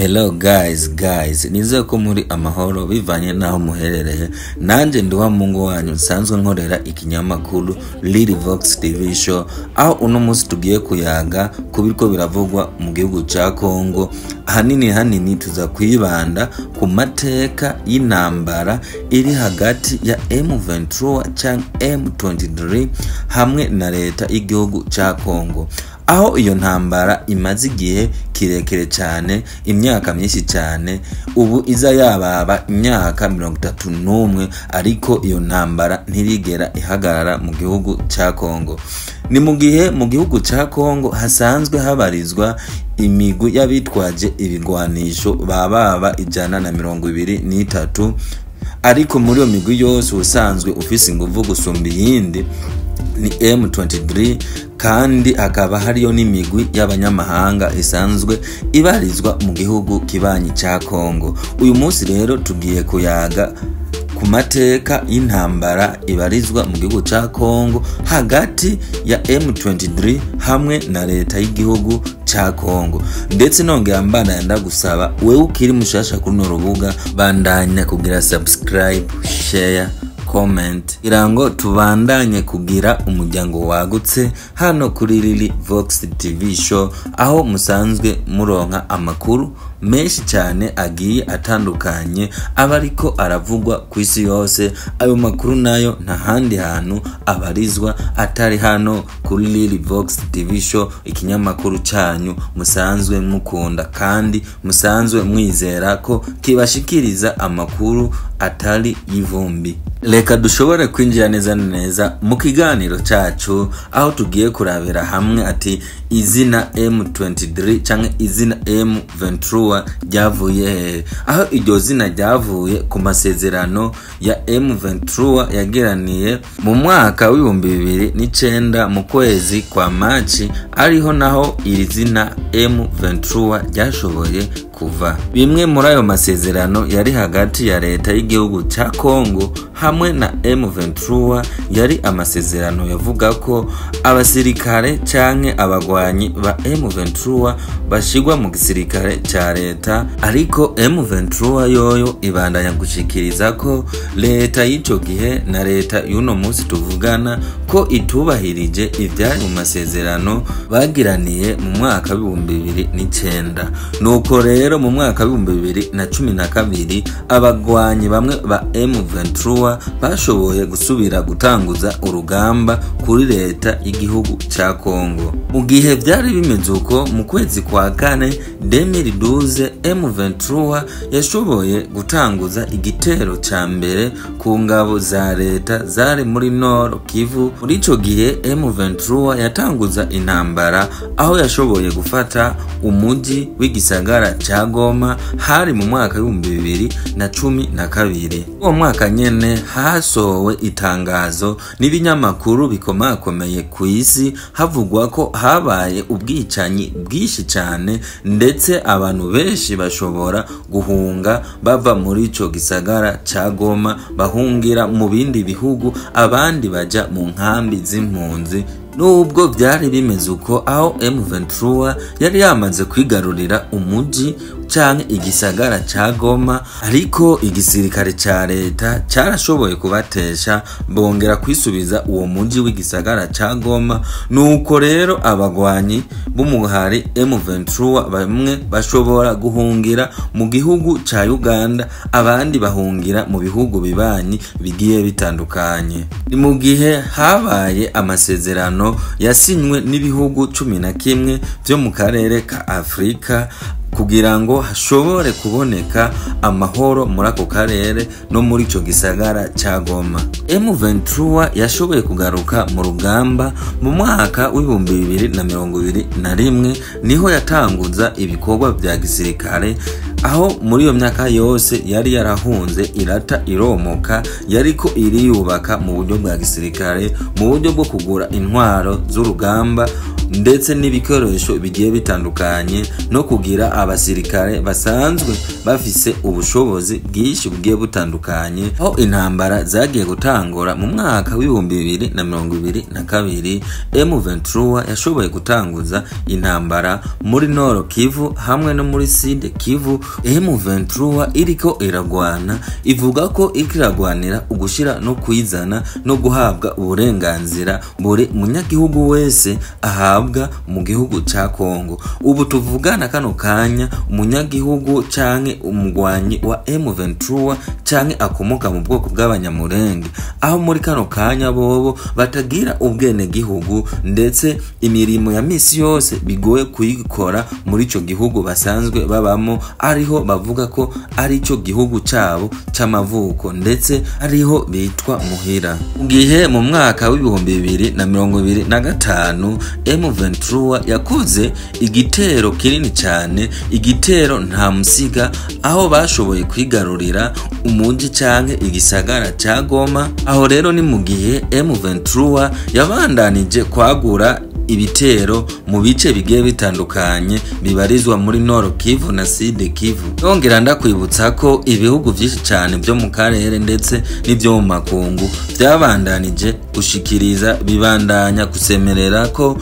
Hello guys, nizeye ko muri amahoro bivanye naho muherereye. Nanje ndi wa Mungu wanyu nsanzwe nkorera ikinyamakuru Lily Vox TV Show, aho uno munsi tugiye kuyaga kubiriko biravugwa mu gihugu ca Kongo. Hanini tuza kwibanda ku mateka y'intambara iri hagati ya M23 canke M23 hamwe na leta y'igihugu ca Kongo, aho iyo ntambara imaze igihe kirekire cyane, imyaka myinshi cyane, ubu iza yababa imyaka 31, ariko iyo ntambara ntirigera ihagarara mu gihugu ca Kongo. Ni mu gihe mu gihugu ca Kongo hasanzwe habarizwa imigwi y'abitwaje ibigwanisho bababa 123, ariko muri iyo migwi yose usanzwe ufise inguvu gusumba iyindi ni M23, kandi hakaba hariyo n'imigwi y'abanyamahanga isanzwe ibarizwa mu gihugu kibanyi ca Kongo. Uyu munsi rero tugiye kuyaga ku mateka y'intambara ibarizwa mu gihugu ca Kongo hagati ya M23 hamwe na leta y'igihugu ca Kongo. Ndetse nongera mbandanya ndagusaba wewe ukiri mushasha kuri runo rubuga, bandanya kugira subscribe, share, comment, kugira ngo tubandanye kugira umuryango wagutse hano kuri Lily Vox TV Show, aho musanzwe muronka amakuru menshi cyane agiye atandukanye aba ariko aravugwa ku isi yose. Ayo makuru nayo nta handi hantu abarizwa atari hano kuri Lily Vox TV Show, ikinyamakuru cyanyu musanzwe mukunda kandi musanzwe mwizera ko kibashikiriza amakuru atari y'ivumbi. Reka dushobore kwinjira neza neza mu kiganiro cyacu, aho tugiye kurabira hamwe ati izina M23 canke izina M23 ryavuye hehe, aho iryo zina ryavuye ku masezerano ya M23 yagiraniye mu mwaka w'2009 mu kwezi kwa Machi, ariho naho iri zina M23 ryashoboye kuva. Bimwe muri ayo masezerano yari hagati ya leta y'igihugu ca Kongo hamwe na M23 yari amasezerano yavuga ko abasirikare canke abagwanyi ba M23 bashigwa mu gisirikare ca leta, ariko M23 yoyo ibandanya gushikiriza ko leta y'ico gihe na leta y'uno munsi tuvugana ko itubahirije ivyari mu masezerano bagiraniye mu mwaka w'2009. Nuko rero mu mwaka w'2012 abagwanyi bamwe ba M23 bashoboye gusubira gutanguza urugamba kuri leta y'igihugu ca Kongo. Mu gihe byari bimeze uko, mu kwezi kwa kane 2012 M23 yashoboye gutanguza igitero ca mbere ku ngabo za leta zari muri Nord Kivu. Muri ico gihe M23 yatanguza intambara aho yashoboye gufata umuji w'igisagara ca Goma, hari mu mwaka w'2012. Uwo mwaka nyene hasohowe itangazo n'ibinyamakuru bikomakomeye ku isi havugwa ko habaye ubwicanyi bwinshi cyane, ndetse abantu benshi bashobora guhunga bava muri ico gisagara ca Goma bahungira mu bindi bihugu, abandi baja mu nkambi z'impunzi. Nubwo byari bimeze uko, aho M23 yari yamaze kwigarurira umuji canke igisagara ca Goma, ariko igisirikare ca leta carashoboye kubatesha bongera kwisubiza uwo muji w'igisagara ca Goma. Nuko rero abagwanyi b'umuhari M23 bamwe bashobora guhungira mu gihugu ca Uganda, abandi bahungira mu bihugu bibanyi bigiye bitandukanye. Ni mu gihe habaye amasezerano yasinywe n'ibihugu 11 byo mu karere ka Afrika kugira ngo hashobore kuboneka amahoro muri ako karere no muri ico gisagara ca Goma. M23 yashoboye kugaruka mu rugamba mu mwaka w'2021, niho yatanguza ibikorwa vya gisirikare, aho muri iyo myaka yose yari yarahunze irata iromoka, yariko iriyubaka mu buryo bwa gisirikare, mu buryo bwo kugura intwaro z'urugamba, ndetse n'ibikoresho bigiye bitandukanye no kugira abasirikare basanzwe bafise ubushobozi bwinshi bugiye butandukanye. Aho intambara zagiye gutangura mu mwaka w'2022, M23 yashoboye gutanguza intambara muri Nord Kivu hamwe no muri Sud Kivu. M23 iriko iragwana ivuga ko ikiragwanira ugushira no kwizana no guhabwa uburenganzira buri munyagihugu wese ahabwa mu gihugu ca Kongo. Ubu tuvugana kano kanya umunyagihugu canke umugwanyi wa M23 canke akomoka mu bwoko bw'abanyamurenge, aho muri kano kanya bobo batagira ubwene gihugu ndetse imirimo ya misi yose bigoye kuyikora muri ico gihugu basanzwe babamo, ariho bavuga ko ari ico gihugu cabo c'amavuko ndetse ariho bitwa muhira. Gihe mu mwaka w'2025 M23 yakoze igitero kinini cyane, igitero nta musiga, aho bashoboye kwigarurira umuji canke igisagara ca Goma. Aho rero ni mu gihe M23 yabandanije kwagura ibitero mu bice bigiye bitandukanye bibarizwa muri Nord Kivu na Sud Kivu. Yongera ndakwibutsa ko ibihugu vyinshi cyane byo mu karere ndetse n'ibyo mu makungu byabandanije gushikiriza bibandanya gusemerera ko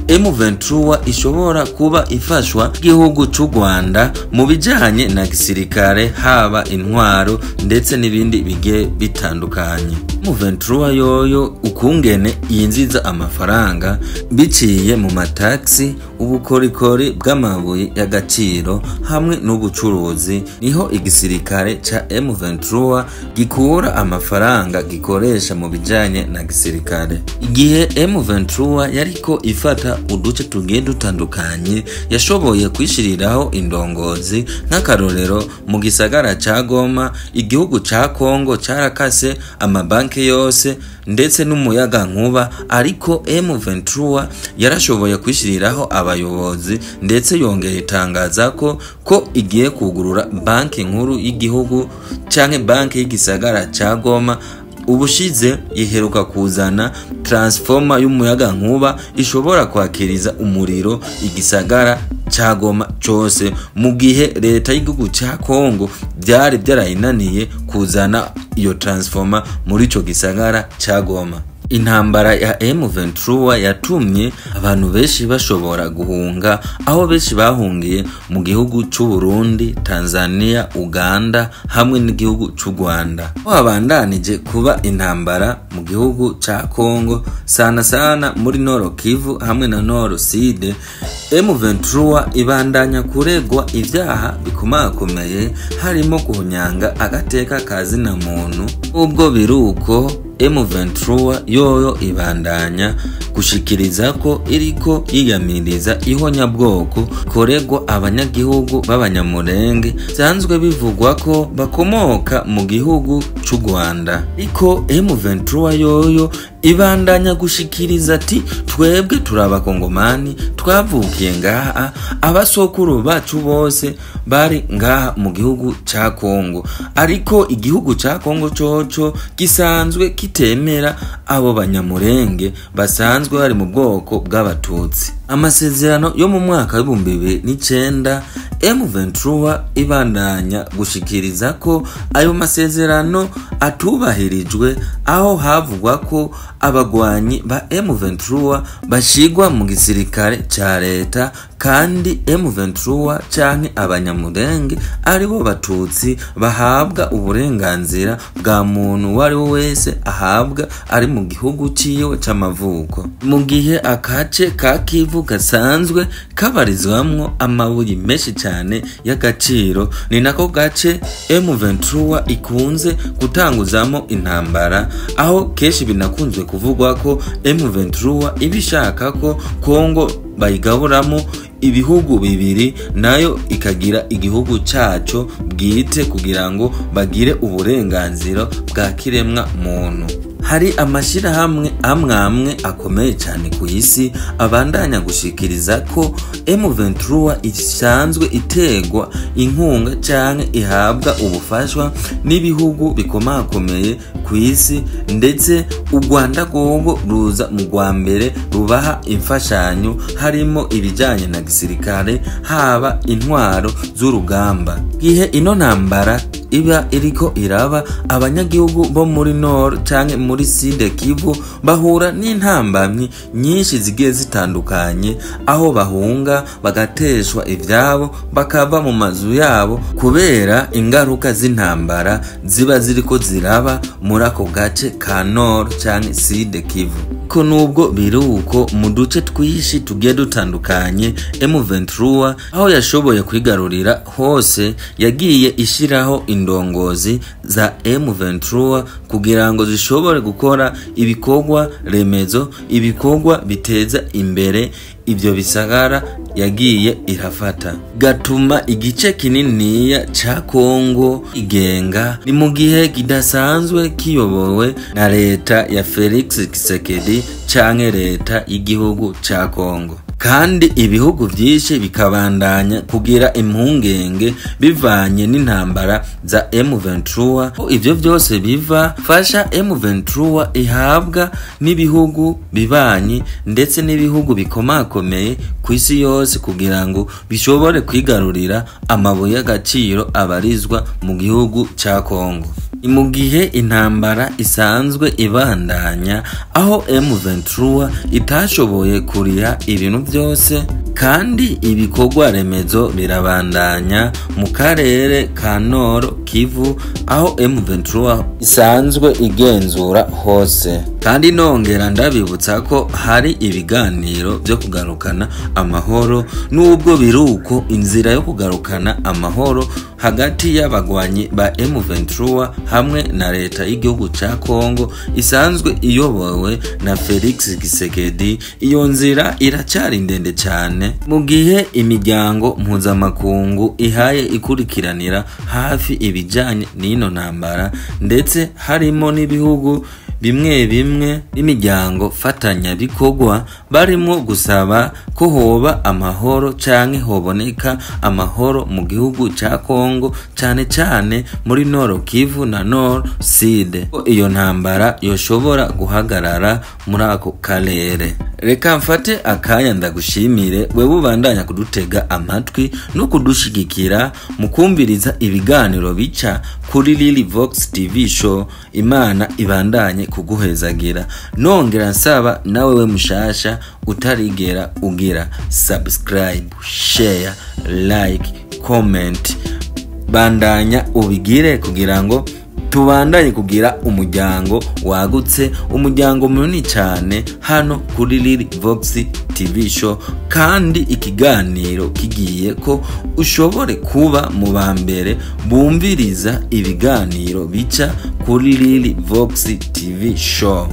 M23 ishobora kuba ifashwa igihugu c'u Rwanda mu bijanye na gisirikare, haba intwaro ndetse n'ibindi bigiye bitandukanye. M23 yoyo ukungene yinjiza amafaranga biciye mu mataxi, ubukorikori bw'amabuye y'agaciro hamwe n'ubucuruzi, niho igisirikare ca M23 gikura amafaranga gikoresha mu bijanye na gisirikare. Igihe M23 yariko ifata uduce tugiye dutandukanye, yashoboye kwishiriraho indongozi. Nk'akarorero mu gisagara ca Goma, igihugu ca Kongo carakase amabanki yose ndetse n'umuyaga nkuba, ariko M23 yarashoboye kwishiriraho abayobozi ndetse yongera itangaza ko igiye kugurura banki nkuru y'igihugu canke banki y'igisagara ca Goma. Ubushize iheruka kuzana transformer y'umuyaga nkuba ishobora kwakiriza umuriro igisagara ca Goma cose, mu gihe leta y'igihugu ca Kongo byari byarayinaniye kuzana iyo transformer muri ico gisagara ca Goma. Intambara ya M23 yatumye abantu benshi bashobora guhunga, aho benshi bahungiye mu gihugu c'u Burundi, Tanzania, Uganda hamwe n'igihugu c'u Rwanda. Habandanije kuba intambara mu gihugu ca Kongo, sana sana muri Nord Kivu hamwe na Nord Sud. M23 ibandanya kuregwa ivyaha bikomakomeye harimo guhunyanga agateka kazina muntu. Ubwo biruko M23 yoyo ibandanya gushikiriza ko iriko yiyamiriza ihonyabwoko koregwa abanyagihugu b'abanyamurenge sanzwe bivugwa ko bakomoka mu gihugu c'u Rwanda. Ariko M23 yoyo ibandanya gushikiriza ati twebwe turabakongomani, twavukiye ngaha, abasokuru bacu bose bari ngaha mu gihugu ca Kongo. Ariko igihugu ca Kongo coco gisanzwe kitemera abo banyamurenge basanzwe bari mu bwoko bw'abatutsi. Amasezerano yo mu mwaka w'2009, M23 ibandanya gushikiriza ko ayo masezerano atubahirijwe, aho havugwa ko abagwanyi ba M23 bashigwa mu gisirikare ca leta, kandi M23 canke abanyamurenge aribo batutsi bahabwa uburenganzira bwa muntu wari wese ahabwa ari mu gihugu ciwe c'amavuko. Mu gihe akace ka Kivu gasanzwe kabarizwamwo amabuye menshi cyane y'agaciro, ni nako gace M23 ikunze gutanguzamo intambara, aho kenshi binakunzwe kuvugwa ko M23 ibishaka ko Kongo bayigaburamo ibihugu bibiri, nayo ikagira igihugu caco bwite kugira ngo bagire uburenganzira bwa kiremwa muntu. Hari amashirahamwe amwamwe akomeye cyane ku isi abandanya gushikiriza ko M23 isanzwe itegwa inkunga canke ihabwa ubufashwa n'ibihugu bikomakomeye ku isi, ndetse u Rwanda rwogo ruza mu rwa mbere rubaha imfashanyo harimo ibijanye na gisirikare, haba intwaro z'urugamba. Gihe ino ntambara iba iriko iraba, abanyagihugu bo muri Nord canke muri Sud Kivu bahura n'intambamyi nyinshi zigiye zitandukanye, aho bahunga bagateshwa ivyabo bakava mu mazu yabo kubera ingaruka z'intambara ziba ziriko ziraba muri ako gace ka Nord canke Sud Kivu. Ko nubwo biruko mu duce twishi tugiye dutandukanye, M23 aho yashoboye kwigarurira hose yagiye ishiraho indongozi za M23 kugira ngo zishobore gukora ibikorwa remezo, ibikorwa biteza imbere ibyo bisagara yagiye irafata, gatuma igice kininiya ca Kongo igenga. Ni mu gihe kidasanzwe kiyobowe na leta ya Felix Tshisekedi canke leta y'igihugu ca Kongo, kandi ibihugu vyinshi bikabandanya kugira impungenge bivanye n'intambara za M23. Ivyo vyose biva fasha M23 ihabwa n'ibihugu bibanyi ndetse n'ibihugu bikomakomeye ku isi yose kugira ngo bishobore kwigarurira amabuye y'agaciro abarizwa mu gihugu ca Kongo. Mu gihe intambara isanzwe ibandanya, aho M23 itashoboye kuriha ibintu byose kandi ibikorwa remezo birabandanya mu karere ka Nord Kivu, aho M23 isanzwe igenzura hose. Kandi nongera ndabibutsa ko hari ibiganiro byo kugarukana amahoro, nubwo biruko inzira yo kugarukana amahoro hagati y'abagwanyi ba M23 hamwe na leta y'igihugu ca Kongo isanzwe iyobowe na Felix Tshisekedi, iyo nzira iracyari ndende cyane, mu gihe imiryango mpuzamakungu ihaye ikurikiranira hafi ibijanye n'ino ntambara, ndetse harimo n'ibihugu bimwe bimwe n'imiryango fatanyabikorwa barimo gusaba ko hoba amahoro canke hoboneka amahoro mu gihugu ca Kongo, cane cane muri Nord Kivu na Nord Sud, iyo ntambara yoshobora guhagarara muri ako karere. Reka mfate akanya ndagushimire wewe ubandanya kudutega amatwi no kudushigikira mu kumviriza ibiganiro bica kuri Lily Vox TV Show. Imana ibandanye kuguhezagira. Nongera nsaba nawe we mushasha utarigera ugira subscribe, share, like, comment, bandanya ubigire kugira ngo tubandanye kugira umuryango wagutse, umuryango munini cyane hano kuri Lily Vox TV Show, kandi ikiganiro kigiye ko ushobore kuba mu ba mbere bumviriza ibiganiro bica kuri Lily Vox TV Show.